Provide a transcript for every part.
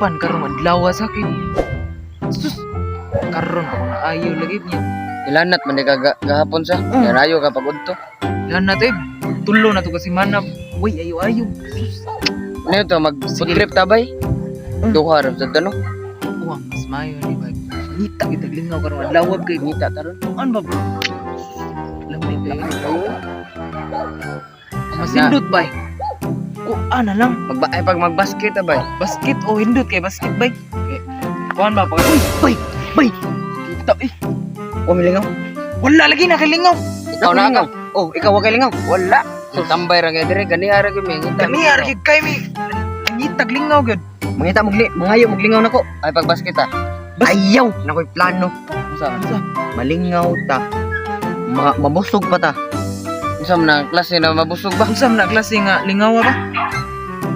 Apan karon adlaw sa akin. Sus. Karon pa ko na ayo lagi niya. Ilanat man di ka gahapon sa. Garayo ka pag udto. Lan na to eh. Tulo na to kasi manap. Uy, ayo ayo. Sus. Ano to mag food trip ta bay? Duha ra sa no. Uwang mas mayo ni ba. Ngita kita lingaw karon adlaw kay Ngita taron. Ano ba bro? Lamig kayo. Masindot ba? Kuan na lang. Magba ay pag magbasket ta bay. Basket o hindot kay basket bay. Okay. Kuan ba pag Uy, bay, bay. Kita eh. O milingaw. Wala lagi na kay lingaw. Ikaw na ka. Oh, ikaw wa kay lingaw. Wala. So tambay ra kay dire gani ara gyud mi ngita. Kani ar gid kay mi. Ngitag lingaw gyud. Mangita mo mangayo maglingaw nako. Ay pag basket ta. Ayaw, nakoy plano. Unsa? Unsa? Malingaw ta. Mabusog pa ta. Unsa man ang klase na mabusog ba? Unsa man na klase nga lingaw ba?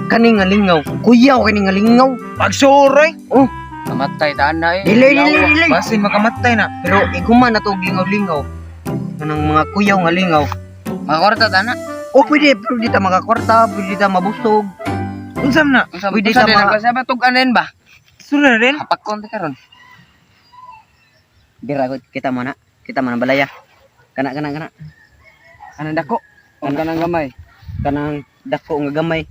Kani nga lingaw. Kuyaw kani nga lingaw. Pagsuroy. Namatay ta na eh. Dili dili dili. Basin makamatay na. Pero iguma na to og lingaw-lingaw. Kanang mga kuyaw nga lingaw. Makakwarta ta na. O pwede, pero di ta makakwarta, pwede ta mabusog. Unsa man na? Unsa Pwede unsa ta din ang klase ba tug-anin ba? Sura rin. Hapakon ta karon. Dira ko kita mo na. Kita mo na balaya. Kana kana kana. Anang dako? O kanang gamay? Kanang dako nga gamay.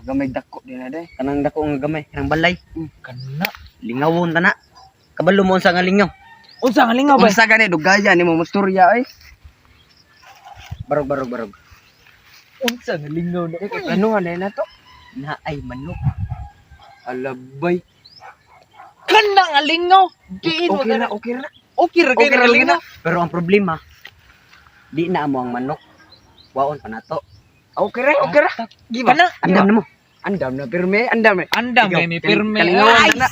Gamay dako din na day. Kanang dako nga gamay, kanang balay. Kana. Lingawon ta na. Kabalo mo unsa nga lingaw. Unsa nga lingaw ba? Unsa gani dugaya nimo mustorya oy? Barog barog barog. Unsa nga lingaw na? Kay planuhan na to. Na ay manok. Alabay. Kana nga lingaw. Diin mo Okay kana. ra, okay ra. Okay ra kay Okay ra nga lingaw. Pero ang problema, di na amo ang manok. Waon pa nato. Okay ra, okay ra. Giba. Kana. Andam na mo. Andam na pirme, andam na. Andam Ikaw, kay mi pirme. kalingawan Ay, na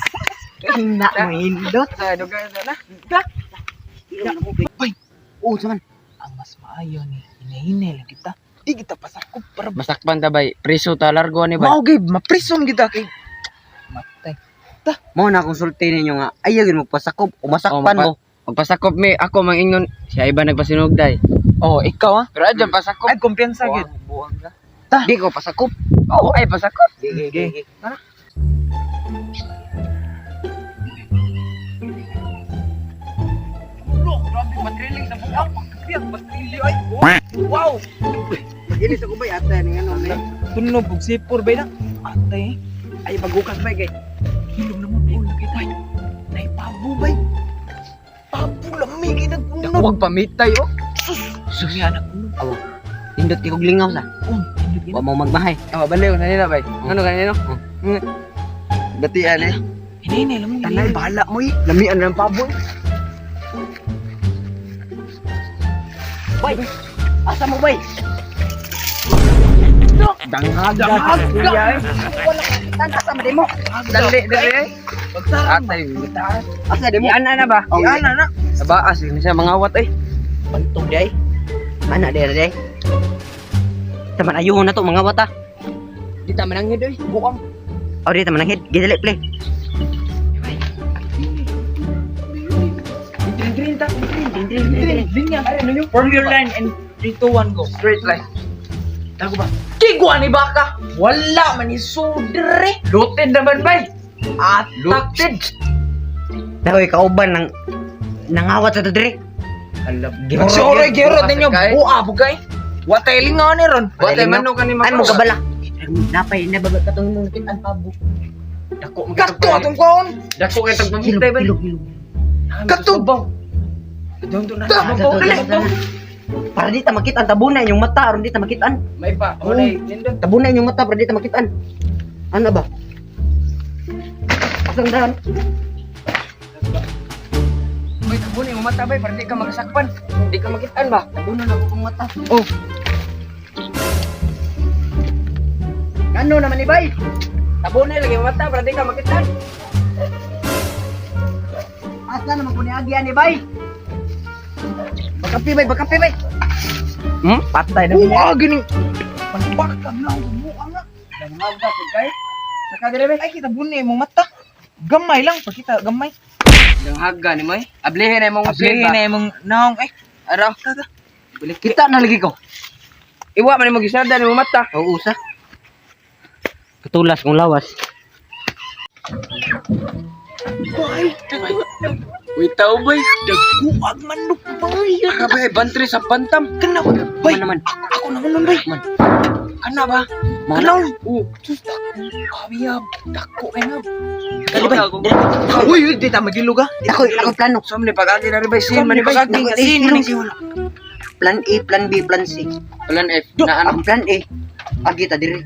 na. Na mo hindot. Sa dugaya na. Bay. Oh, saman. Ang mas maayo ni hinahinay lang kita. Di kita pasakop para Masakpan ta bay, preso ta largo ani bay. mao gid maprison kita kay matay. Mo na konsulti ninyo nga ayaw gyud magpasakop o masakpan Oh, mo. Magpasakop mi, ako mangingon siya iba nagpasinugday. Oh, ikaw ah. Pero adyan pasakop. Ay kumpiyansa gid. Buang ka. Ta. Di ko pasakop. Oh, ay pasakop. Ge, ge, ge. Bro, grabe matriling sa buang. Pagkabiyak matriling ay. Wow. Maginis ako bay ate ning ano ni. Tunog og sipor bay na. Atay. Ay paghukas bay kay. Hilom na mo doon kita. Nay pabo bay. Pabo lami kay nagkunog. Huwag pamitay oh. Sus. Sus niya nagkunog. Hindot kay kog lingaw sa. Oh, hindot Wa mo magmahay. Ah, baliw na nila bay. Ano kanino? Batian eh. Hinahinay lang mo. Tanay bahala mo eh. Lamian ng paboy. Bay. Asa mo bay? Danghaga. Danghaga. eh. Tan asa man mo? Dali dali eh. Pagsarang. Atay bitaas. Asa di mo? Iana na ba? Oh, Iana na. Sabaas ni siya mangawat eh. Pantog di ay. Mana di ay. Taman ayuhon na to mga wata. Di ta mananghid oy. Buang. Oh, di taman anghid. Gidali play. Drin ta. Drin, linya. Form your line and 3, 2, 1, go. Straight line. Tago ba? Kigwa ni baka. Wala man ni sudre. Lutin naman bay. Atak. Lutin. Dahoy kauban nang nangawat sa to dire. Sorry, gero ninyo. Buа bugay. Watay lingaw ni ron. Watay manok kani Ay mo kabala. Napay na babat katong imong nakitaan pabo. Dako Kato atong kaon. Dako kay tag pamitay bay. Hilog, hilog. Kato. Doon doon na. Ta, Dato, dato, dato. Para di ta makitaan tabuna inyong mata aron di ta makitaan. May pa. Unay nindot. Tabuna inyong mata para di ta makitaan. Ano ba? Asang dahan? May tabunin mo mata bay para di ka makasakpan. Di ka makitaan ba? Tabuna na akong mata. Oh. Ano naman ni bay? Tabunin lagi mo mata para di ka makitaan. Asa naman ko ni agian ni bay? Bakapi bay, bakapi bay. Patay na. Buа gini. Panbaka na ang buа nga. Danghaga pud kay. Saka dire bay. Ay kita bunay mong mata. Gamay lang pakita gamay. Danghaga ni moy. Ablihin na imong Ablihin na imong naong eh. Araw. Tata. Balik Kita na lagi ko. Iwa man mo gisada ni mo mata. Oo, usa. Katulas kong lawas. Bay, Uy, tao bay. dagkuag manok bay. Grabe, bantry sa bantam. Kana ba? Bay, Man naman. ako naman nun bay. Man. Kana ba? Mana? Kanaw. Oh, sus dako. Kami dako kay nga. Dali bay. Uy, uy, di ta magilog ah. Ako, ako plano. So, man pag-agi na rin bay. Sin, man Bay, pag-agi. Nako, sin, eh, man sino? Plan A, plan B, plan C. Plan F, na ano? Ang plan A, agi ta diri.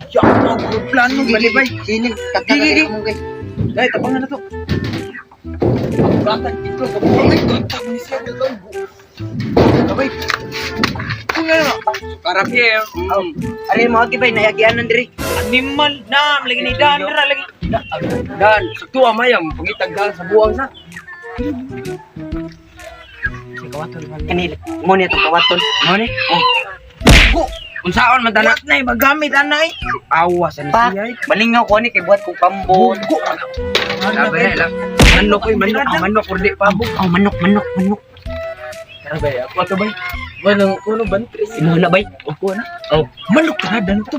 Ya, ako plano Sige, bali bay. Sini, Gi, gi, gi. tagtagan mo kay. Dai, tabangan na to. Bratan ito ka po. Ay, gantag ni siya gagawin. Kabay. Kung ano na, Karapye. Ari mo agi bay, nayagianan diri. animal na, lagi ni Dan, ra lagi. Dan, sa tuwa mayang pangitag dan sa buwang sa. Kanil, mo niya tong kawaton. Mo ni? Oh. Go. Unsaon man tanan? What na magamit anay? Awa sa Pa, siya. eh. malingaw ko ani kay buhat kong pambot. Bugo. Grabe na lang. Manok oy, manok, ah, manok or di pabo. Oh, manok, manok, manok. Grabe, ako ato bay. Walang kuno bantry. Imo na bay. Ako na. Oh, Manok ka na to.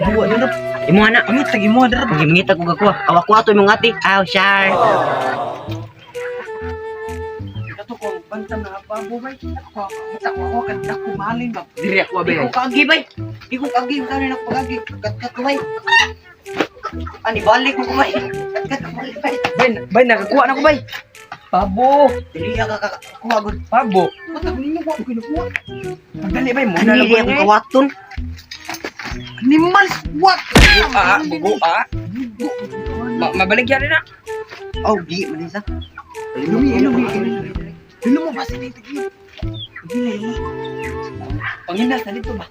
Dua na. imo na. Pangitag imo dara. Pag mangita ko gakuha. Awak ko ato imong ate. Aw, shar. Kato ko bantam na pabo bay. Ako ako ako kan dako malin ba. Diri ako Di abe. ko kaagi bay. Di ko kaagi unsa na pagagi. Katkat ko bay. Ani balik mo ko bay. Katkat ko bay. Bay, bay nakakuha na ko bay. Pabo, Dili ka ka kuha gud. pabo. Matag ninyo ko kinukuha. Pagdali bay mo na Ani lang di akong kawaton. Animal what? Ah, bugo ah. Mabaligya rin na. Oh, di man isa. Ilumi, ilumi, ilumi. Dilo mo ba sa dito? Dili mo. Panginas na dito ba?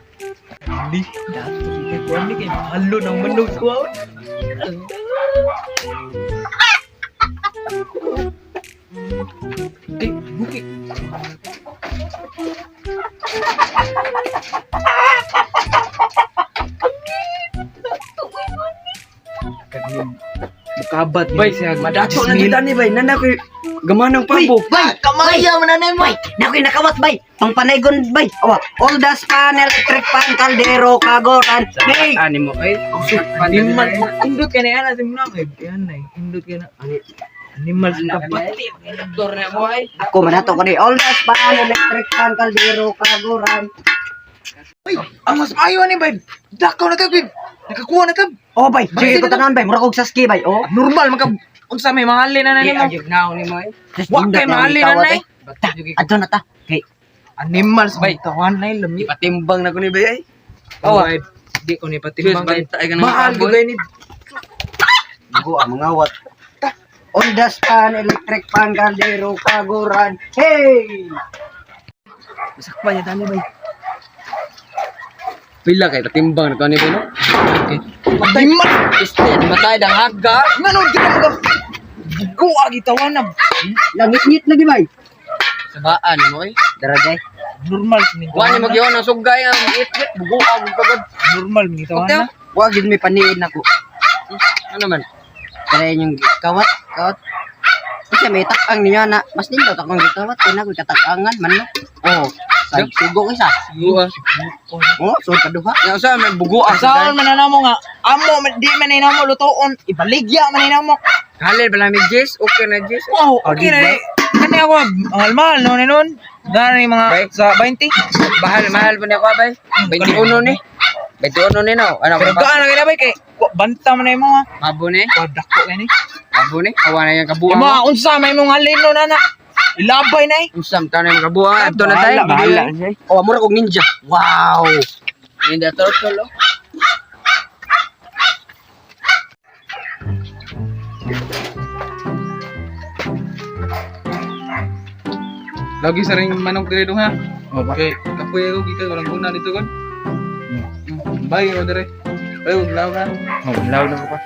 Di, dato kay kuan ni kay halo ng manok ko. Ay, buki. Mukabat bay siya. Madato na kita ni bay. Nana ko gamanang pabo. Bay, Kamaya man na mo. bay. Nakoy nakawat bay. Pangpanaygon bay. Awa, all the span, electric pan, kaldero, kagoran. Hey! Ani mo ay. Animal, indot ka na yan, asim na. Yan na, indot ka na. Animal sa kapati. Doktor na mo ay. Ako man ato kani all the span, electric pan, kaldero, kagoran. Uy, ang mas maayo ni bay. Dakaw na ka, babe. Nakakuha na ka. Oh bay, sige Bakit ko tanan bay, mura kog saski bay. Oh. Normal man ka. Unsa may mahalin na na Di nimo. agig na ni mo ay. Wa kay mahalin na na. eh. Bata jud Adto na ta. Kay Animals Bay. bay. Tawan na lami. Ipatimbang na ko ni bay ay. Oh, di ko ni patimbang. Sus, bantay ka ng Mahal pabo, ko gay ni. Go ang mga wat. All the span, electric pan, kaldero, kagoran. Hey! Masakpan niya tani bay. Pila kay patimbang na to ni bay no? Okay. Animal. Este, matay dang haga. Ngano di ka mag Go agi tawan na. Langit-ngit lagi bay. Sabaan mo ay. Dara day. Normal ni. Wa ni magyon ang sugay ang itwit bugo ag kagod. Normal ni tawan na. Wa gid may paniid nako. Ano man? Kaya yung kawat, kawat. Kasi may takang niya na, mas nindot akong gikawat, kaya na ako'y katakangan, man no. Oh, sa sugo isa. Bugo ah. Oh, so paduha. Ya usa may bugo ah. Saan man na mo nga amo man- di man na mo lutoon ibaligya man na mo. Halil bala may jis, okay na jis. Wow, okay na ni. Kani ako mahal-mahal no ni nun. Gani mga Bay. sa 20. Bahal mahal pa ni ako bay. 21 ni. 21 ni no. Ano Pero ko ba? gaan na kay bay kay wa, banta man na imo ha. Mabo ni. Wa dako kay ni. Mabo ni. Awa na yang kabuang. Imo unsa may imong halin no nana. Ilabay na eh. Unsam ta na yung kabuang. Adto na tayo. Bahala, Oh, mura kog ninja. Wow. Ninja turtle oh. Lagi sa ring manok dire dong ha. Okay, kapoy ako gikan walang guna dito kon. Bye mo dire. Bye ug law ha. Oh, law na ko pa.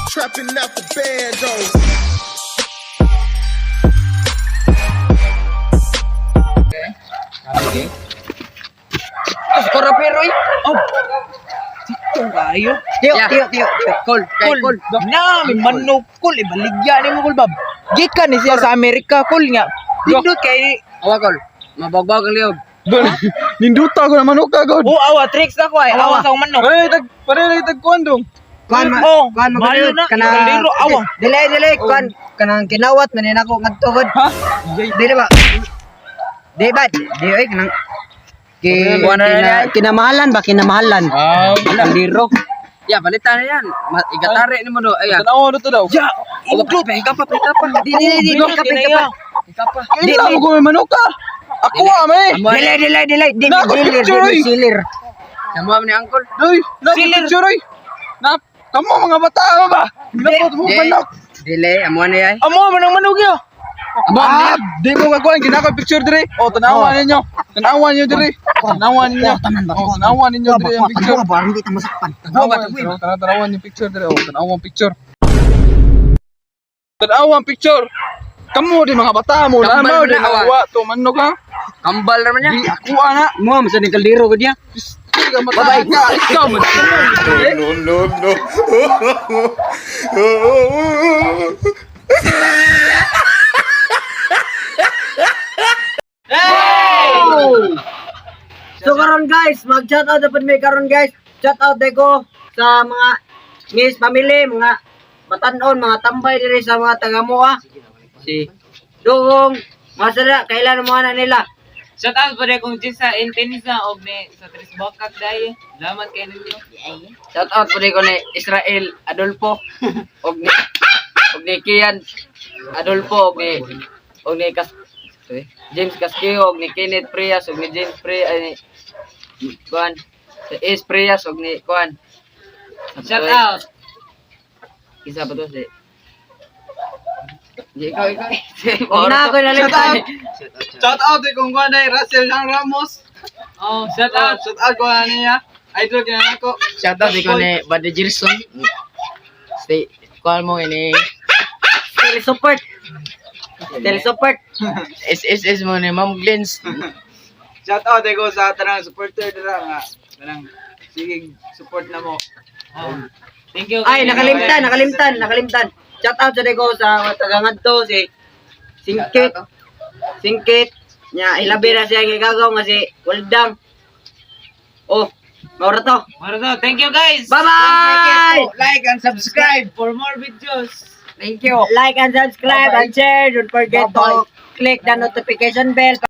Trapping out the bando. Skora pero eh. Oh, kaayo. Tiyo, Yeah. tiyo, tiyo, tiyo. Kol, kay Kol, kol. na may manok kol ibaligya nimo kol bab. Gikan ni siya sa Amerika kol nga. Nindot kay Awa kol. Mabagbag ang liog. Dol, ninduta ko na manok ka god. Oh, awa tricks na ko ay. Awa sa akong manok. Ay, tag pare lagi tag kuan dong. Kuan ma, Oh, kuan ma malo na, kana kaldero, awa. Dili, dili, kuan kanang kinawat man nako ngadto gud. Ha? Dili ba? Di ba? Di oy kanang ki, Kuan na kina, yan. kinamahalan ba kinamahalan? Ah, Kaldero. Ya, palitan na yan. Igatari ni mo do. Ayan. tanawa na to daw. Ya, indot. Ikaw pa, ikaw pa. Dili, dili, dili, kape, kape. Ikaw pa. Ila mo ko may manok ka. Ako ah, may. Amo Dili, dili, dili, dili, Nako, dili, picture, dili, oy. silir. Amo ni angkol. Doy, na picture oy. Na kamo mga bata ba? Ginapot mo manok. Dili, amo na yan. Amo man ang manok yo. Amo Ah, di mo ka kuan ginako picture dire. Oh, tanawa ninyo. Tanawa ninyo dire. Tanawa ninyo. Tanan ba? Oh, tanawa ninyo dire ang picture. Kuha ba? Hindi ta masakpan. Tanawa, tanawa, tanawa yung picture dire. Oh, tanawa ang picture. Tanawa ang picture. Kamo di mga bata mo na Kambal mo mo di na, awa. nawa to manok ha. Kambal naman niya. Di ako ana. Mo, masa ni kaldero gud niya. Di ka mata ka. Ikaw man. No, no, no. So karon guys, mag shout out na pud mi karon guys. Shout out ko sa mga Miss family, mga batanon, mga tambay diri sa mga taga Moa. Si Dugong, masala kailan mo na nila. Shout out po kong Jessa Intensa og ni sa Tres Bokak dai. Salamat kay ninyo. Shout out po ko ni Israel Adolfo og ni Kian Adolfo og ni Kas eh, James Casquillo og ni Kenneth Prias og ni James Prias ay, ni kuan si Ace Prias og ni kuan. Shout out. Isa pa to si Di, ikaw, ikaw. Huwag na ako nalimtan. Shout out kung kuan ay Russell Lang Ramos. Oh, shout out. Shout out ko ani niya. Idol kina nako. Shout out ko ni Buddy Gerson. Stay kuan mo ini Telesupport. Telesupport. SSS mo ni Ma'am Glens. Shout out ko sa tanang supporter dira nga kanang sige support na mo. Oh. Thank you. Ay, nakalimtan, nakalimtan, nakalimtan. Shout out sa ko sa mga taga ngadto si Singkit. Singkit. Nya ilabi na siya gigagaw nga si Waldang. Oh, maura to. Maro to. Thank you guys. Bye-bye! Like and subscribe for more videos. Thank you. Like and subscribe and share. Don't forget to click the notification bell.